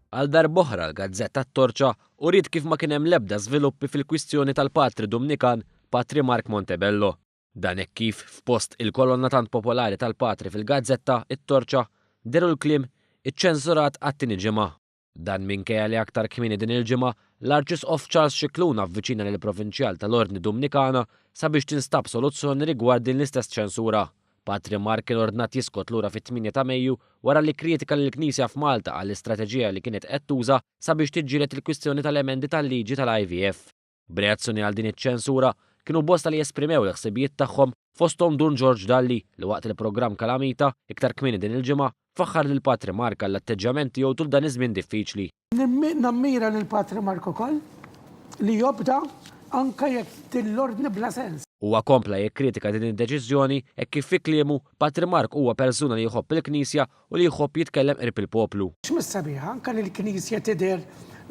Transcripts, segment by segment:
Għal darb'oħra l-gazzetta T-Torċa uriet kif ma kien hemm l-ebda żviluppi fil-kwistjoni tal-Patri Dumnikan, Patri Mark Montebello. Dan hekk kif f'post il-kolonna tant popolari tal-Patri fil-gazzetta It-Torċa dehru l-kliem iċċensurat għat-tieni ġimgħa. Dan minkejja li aktar kmieni din il-ġimgħa, l-Arċisqof Charles Scicluna avviċina lill-Provinċjal tal-Ordni Dumnikana sabiex tinstab soluzzjoni rigward din l-istess ċensura. Patri Mark kien ordnat jiskot lura fit-tmienja ta' Mejju wara li kkritika lill-Knisja f'Malta għall-istrateġija li kienet qed tuża sabiex tiġġieled il-kwistjoni tal-emendi tal-liġi tal-IVF. B'reazzjoni għal din iċ-ċensura, kienu bosta li esprimew il-ħsibijiet tagħhom fosthom Dun Ġorġ Dalli li waqt il-programm Kalamita, iktar kmieni din il-ġimgħa, faħħar lil Patri Mark għall-atteġġjament tiegħu tul dan iż-żmien diffiċli. Nammira lil Patri Mark ukoll li jobda anke jekk din l-ordni bla sens. Huwa kompla jikkritika din id-deċiżjoni hekk kif fi kliemu, Patri Mark huwa persuna li jħobb il-Knisja u li jħobb jitkellem qrib il-poplu. X'mhix sabiħa anke li l-Knisja tidher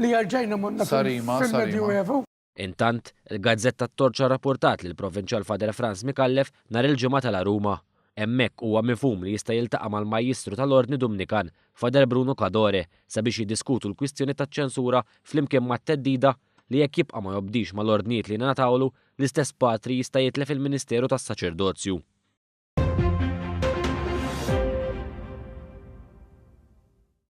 li erġajna morna fil-Medjuevu. Intant, il-gazzetta T-Torċa rrappurtat li l-Provinċjal Father Frans Micallef nhar il-Ġimgħa tela' Ruma. Hemmhekk huwa mifhum li jista' jiltaqa' mal-Majjistru tal-Ordni Dumnikan, Father Bruno Cadore, sabiex jiddiskutu l-kwistjoni taċ-ċensura flimkien mat-theddida li jekk jibqa' ma jobdix mal-ordnijiet li ngħatawlu, l-istess patri jista' jitlef il-ministeru tas-saċerdozju.